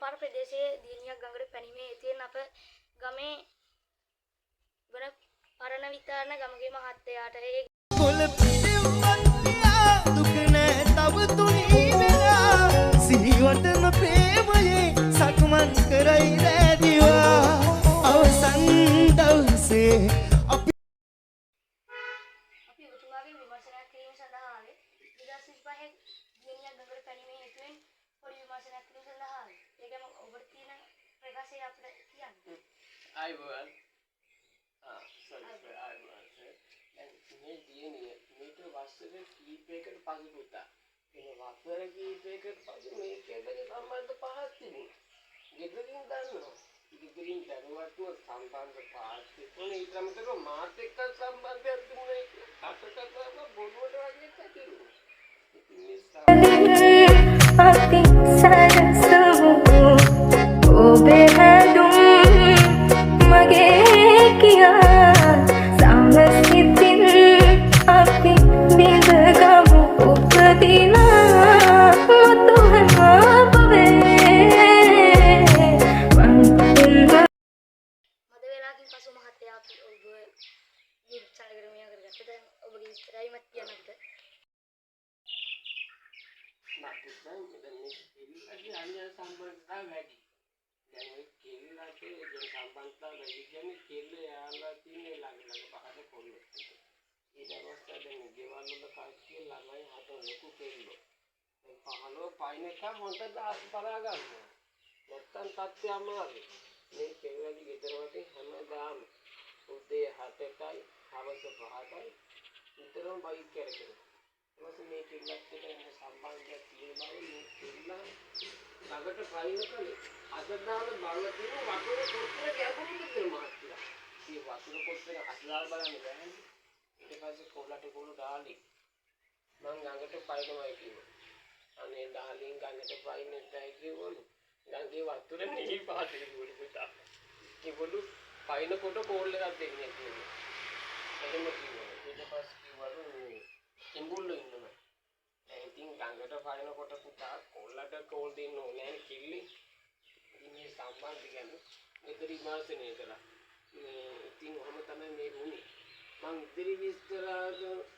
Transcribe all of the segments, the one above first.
පාර ප්‍රදේශයේ දියණියක් ගඟට පැනීමේ හේතුවෙන් අප ගමේ වන පරණවිතාන ගමගේ මහත්තයාට ඒ කොළ පිටින්වත් දුක නෑ තව තුනී වෙලා සිහිවටන ප්‍රේමයේ සක්මන් කරයි රැදිවා අවසන් දවසේ අපි අපි ඔබතුමාගෙන් විමර්ශනයක් කිරීම සඳහා ආවේ. 2025 දියණියක් ගඟට පැනීමේ හේතුවෙන් පොඩි විමර්ශනයක් කිරීම සඳහා ආවේ. ඒ ගැන ඔබට තියෙන ප්‍රකාශය අපිට කියන්න. ආයුබෝවන්. ආ සෝරි සෝරි, ආයුබෝවන් සර්. දැන් මේ දියණිය මේක වසර කීපයකට පසු පුතා. මේ වසර කීපයකට පසු මේ කෙල්ලගේ සම්බන්ධ පහක් තිබුණා. ගෙදරින් දන්නවා. ගෙදරින් දැනුවත්ව සම්බන්ධ පහක් තිබුණා. ඊට අමතරව මාත් එක්ක සම්බන්ධයක් තිබුණා කියලා කට කතාව බොරුවට වගේ පැතිරුණා. ඉතින් මේ අපි සරසමු ඔබේ හැඳුම් මගේ කියා සමසිතින් අපි බිඳගමු උපදිනා මතු හැම භවේ මං මද වේලාවකින් පසු මහත්තයා අපි ඔබ YouTube channel එකට මෙයා කරගත්තා. දැන් ඔබගේ විස්තරයිමත් කියන්න අපිට. මට දැන් දැන් මේ කෙල්ලගේ අන්‍ය සම්බන්ධතා වැඩි. දැන් ඔය කෙල්ලට දැන් සම්බන්ධතා වැඩි කියන්නේ කෙල්ල යාළුවා තියෙන ළඟ ළඟ පහට කොල්ලොත් එක්ක. ඊට පස්සේ දැන් ගෙවල් වල කට්ටිය ළමයි හත ලොකු කෙල්ලෝ. දැන් 15 පයින් එක හොඳට අස් බලා ගන්නවා. නැත්තම් තත්ත්වය අමාරුයි. මේ කෙල්ලගේ ගෙදර වටේ හැමදාම උදේ 7ටයි හවස 5ටයි නිතරම බයික් කරකිනවා. ඊට පස්සේ මේ කෙල්ලත් එක්ක එන සම්බන්ධයක් තියෙන බව මේ කෙල්ලා ළඟට පයින් කලේ අත දාලා බලලා තියෙන වතුර කොච්චර ගැඹුරුද කියලා මහත්තයා. මේ වතුර කොච්චර අත දාලා බලන්න බෑනේ. ඊට පස්සේ කොල්ලට කොල්ල ඩාලි මං ගඟට පයින්නවා කිව්වා. අනේ ඩාලින් ගඟට පයින්න එපා කිව්වලු. ගඟේ වතුර නිල් පාට කිව්වලු පුතා. කිව්වලු පයින්නකොට කෝල් එකක් දෙන්නේ කිව්වලු. එහෙම කිව්වලු. ඊට පස්සේ කිව්වලු මේ කිඹුල්ලෝ ඉන්නවා. දැන් ඉතින් ගඟට පයින්නකොට පුතා කොල්ලට කෝල් දෙන්න ඕනේ නෑනේ කිල්ලේ. ඉතින් මේ සම්බන්ධ ගැන ගෙදර විමර්ශනය කළා. මේ ඉතින් ඔහොම තමයි මේ වුනේ. මං ඉදිරි විස්තර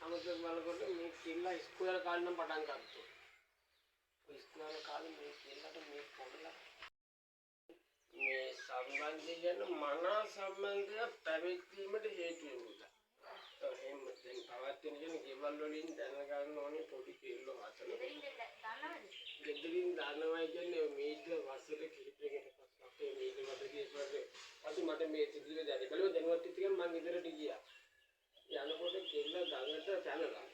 අමතක බලකොට මේ කෙල්ලා ඉස්කෝලේ යන කාලේ නම් පටන් ගත්තා. ඔය ඉස්කෝලේ යන කාලේ මේ කෙල්ලට මේ කොල්ලා මේ සම්බන්ධය ගැන මනා සම්බන්ධයක් පැවැත්වීමට හේතු වෙනවා. එහෙම දැන් පවත්වන කියන්නේ ගෙවල් වලින් දැනගන්න ඕනේ පොඩි කෙල්ලෝ හතර. ගෙදරින් දැන් දන්නවද? ගෙදරින් දන්නවා කියන්නේ මීට වසර කිහිපයකට පස්සේ අපේ මීට වසර කිහිපයකට පස්සේ මට මේ සිදුවේ දැනෙ. බලුවා දැනුවත් වෙච්ච ගමන් මං ගෙදරට ගියා. යනකොට කෙල්ල ගඟට පැනලා.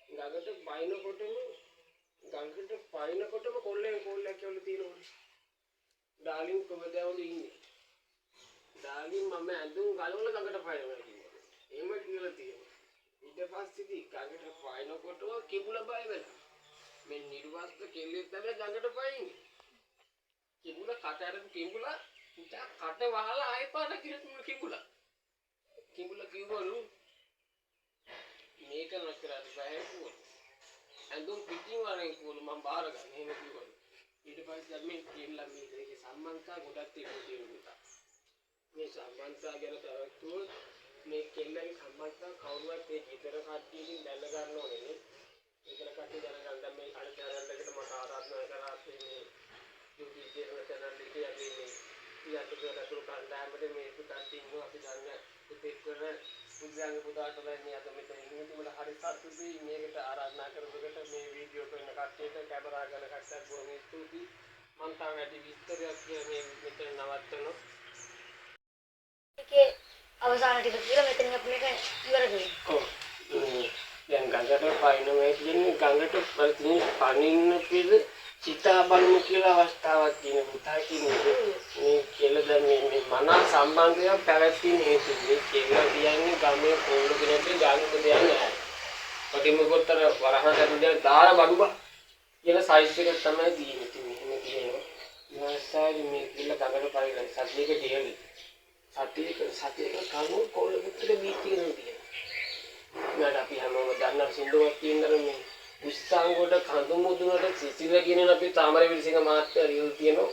ගඟට පයින්නකොටම ගඟට පයින්නකොටම කොල්ලෙන් කොල්ලයක් කියලා තියෙනවනේ. ඩාලින් කොහෙදවලු ඉන්නේ. ඩාලින් මම ඇඳුම් ගලවලා ගඟට පයින්නවා කිව්වා. එහෙම කියලා තියෙනවා. ඊට පස්සේ ඉතින් ගඟට පයින්නකොටම කිඹුල බය වෙලා. මේ නිර්වස්ත්‍ර කෙල්ලෙක් තමයි ගඟට පයින්නේ. කිඹුල කට අරපු කිඹුල පුතා කට වහලා ආයෙ පාන කියලා කිඹුල. කිඹුල කිව්වලු මේක නකරන්න බෑ කිව්වලු. ඇඳුම් පිටින් වරෙන් කිව්වලු මං බාර ගන්න එහෙම කිව්වලු. ඊට පස්සේ දැන් මේ කෙල්ලා මේ දෙකේ සම්බන්ධතා ගොඩක් තිබුණා තියෙන පුතා. මේ සම්බන්ධතා ගැන පැවැත්වුවොත් මේ කෙල්ලගේ සම්බන්ධතා කවුරුවත් ඒ ගෙදර කට්ටියකින් දැන ගන්න ඕනේ නේ. ගෙදර කට්ටිය දැනගන්න දැන් මේ අර චැනල් එකට මට ආරාධනා කරා අපේ මේ YouTube කියන චැනල් එකේ අපි මේ පියන්ත කියලා අතුරු කණ්ඩායමට මේ පුතාත් ඉන්නවා අපි දන්න පුතෙක් කරන පුදුරංග පුතාට තමයි මේ අද මෙතන ඉන්නේ. ඉතින් මට හරි සතුටුයි මේකට ආරාධනා කරපු එකට මේ වීඩියෝ කරන කට්ටියට කැමරා කරන කට්ටියට බොහොම ස්තුතියි. මං තාම වැඩි විස්තරයක් කියලා මේ මෙතන නවත්තනවා. ඒකේ අවසාන ටික කියලා මෙතනින් අපි මේක ඉවර කරමු. ඔව්. දැන් ගඟට පයින්නවා කියන්නේ ගඟට තියෙන පනින්න පෙර සිතා බලමු කියලා අවස්ථාවක් තියෙන පුතා කියන්නේ මේ කියලා දැන් මේ මේ මනා සම්බන්ධයක් පැවැත්වීම හේතු මේ කියලා කියන්නේ ගමේ පොළු කෙනෙක්ට ගානක දෙයක් නෑ. වගේම කොතර වරහන් ඇතුළේ දාන බඩුවා කියලා සයිස් එකක් තමයි තියෙන්නේ. ඉතින් මෙහෙම කියනවා. ඊවස්සාවේ මේ කියලා ගඟට පයින්ලා සතියක ඩේලි. සතියක සතියක කවුරු කොල්ල පුත්‍ර බීච් එකේ නම් තියෙනවා. ඊළඟ අපි හැමෝම දන්න සින්දුවක් තියෙනවා මේ උස්සංගොඩ කඳු මුදුනට සිසිල කියන අපි තාමර විරසිංහ මහත්තයා ලියලා තියෙනවා.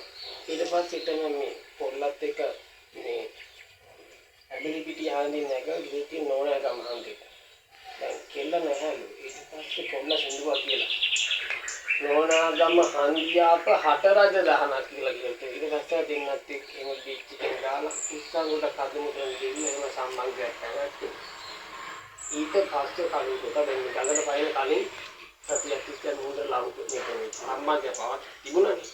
ඊට පස්සේ තමයි මේ කොල්ලත් එක්ක මේ ඇබිලිපිටි හන්දින් නැගලා ගිහින් තියෙන නෝනාගම හන්දියට. දැන් කෙල්ල නැහැලු. ඊට පස්සේ කොල්ල සින්දුවක් කියලා. නෝනාගම හන්දියාප හට රජ දහනක් කියලා කියලා. ඊට පස්සේ දෙන්නත් එක්ක එහෙම බීච් එකෙන් ගාලා උස්සන් උඩ කදමුට දෙන්න එහෙම සම්බන්ධයක් පැවැත්තුවා. ඊට පස්සේ කලින් කොට දැන් මේ ගඟට පයින් කලින් සතියක් තිස්සේ මුහුද ලව් මේ සම්බන්ධය පවත් තිබුණානේ.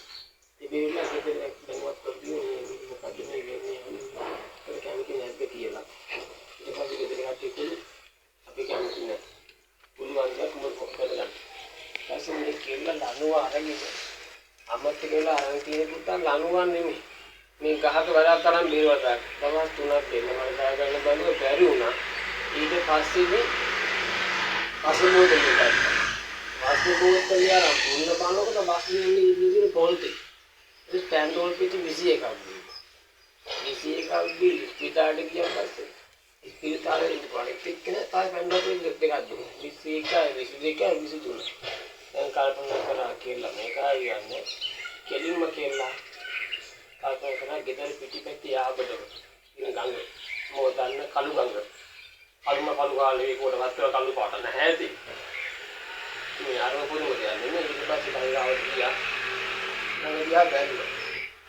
ඉතින් ගෙදර දැනුවත් කරලා මේ මොකද්ද මේ වෙන්නේ අනේ කැමති නැද්ද කියලා. ඊට පස්සේ ගෙදර කට්ටිය කිව්වලු අපි කැමති නැහැ. පුළුවන් දේ කුමක් කරගන්න. ඊපස්සේ මේ කෙල්ල ලණුව අරගෙන අම්මත් එක්ක වෙලා අරන් තියෙන පුතා ලණුවක් නෙමෙයි. මේ ගහක වැඩක් තරම් බේරවදාක්. දවස් 3ක් දෙන්න වලදා ගන්න බැලුව බැරි වුණා. ඊට පස්සේ මේ වසුබෝතලිය ගත්තා. වසුබෝතලිය අරන් පුන්න බලනකොට වසුනේ ඉන්නේ පොල්තේ. ඒ පැන්ඩෝල් පිටි 21ක් බීවා. 21ක් බීලා ඉස්පිරිතාලෙට ගියා පස්සේ ඉස්පිරිතාලේ ඉඳපු අනිත් එක්කෙනා තායි පැන්ඩෝල් පිටි දෙකක් දුන්නා. 21යි 22යි 23. දැන් කල්පනා කරා කියලා මේක ආයෙ කෙලින්ම කියලා කල්පනා කරා ගෙදර පිටිපැත්තේ යාබඩම ඉන්න ගඟ. මොකද දන්න කළු ගඟ. කළුම කළු කාලේ ඒකට වතුර කළු පාට නැහැ ඇති. මේ අරම පුදුම දෙයක් නෙමෙයි. ඊට පස්සේ ගංගාවට ගියා. ගඟ දිහා බැලුවා.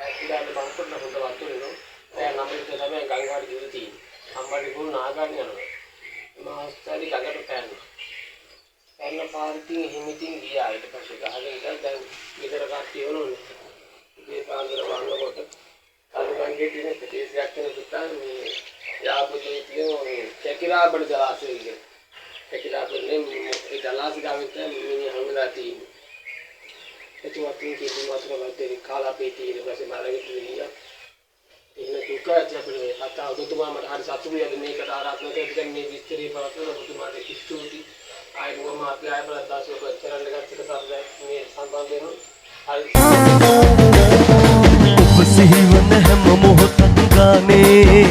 ඇස්තිලාට බංකොන්න හොඳ වතුර එනවා. දැන් නම් තමයි ගංගාවට ගිහින් තියෙන්නේ. අම්මට ගුණ නාගන්න යනවා. මහස්තරි ගඟට පැන්නා. පැන්න පාර ඉතින් එහෙම ඉතින් ගියා. ඊට පස්සේ ගහගෙන ඉඳලා දැන් ගෙදර කට්ටිය එවනෝනේ. ඉතින් පාන්දර වන්නකොට කළු ගංගේ තියෙන ප්‍රදේශයක් වෙන පුතා මේ යාපනයේ තියෙන මේ කැකිලාබඩ ජලාශය කියලා. කැකිලාබඩ නේ ඒ ජලාශය ගාවෙන් තමයි මිනිහ හම්බෙලා තියෙන්නේ. එතුමාත් ඉතින් කිසි වතුර වත්තේ කාලා පීටි ඊට පස්සේ මරගෙන ගියා. එහෙම දුක ඇති අපිට මේ කතාව ඔබතුමා මට හරි සතුටුයි අද මේකට ආරාධනා කරලා දැන් මේ විස්තරي පවත්වන ඔබතුමාට ස්තුතියි. ආයෙ මොකම අපි ආයෙ බලන්න දාස ඔබ කරන්න ගත්තට සතුටුයි මේ සම්බන්ධ වෙනවා. හරි. ඔබ සිහිවන හැම මොහොතක් ගානේ.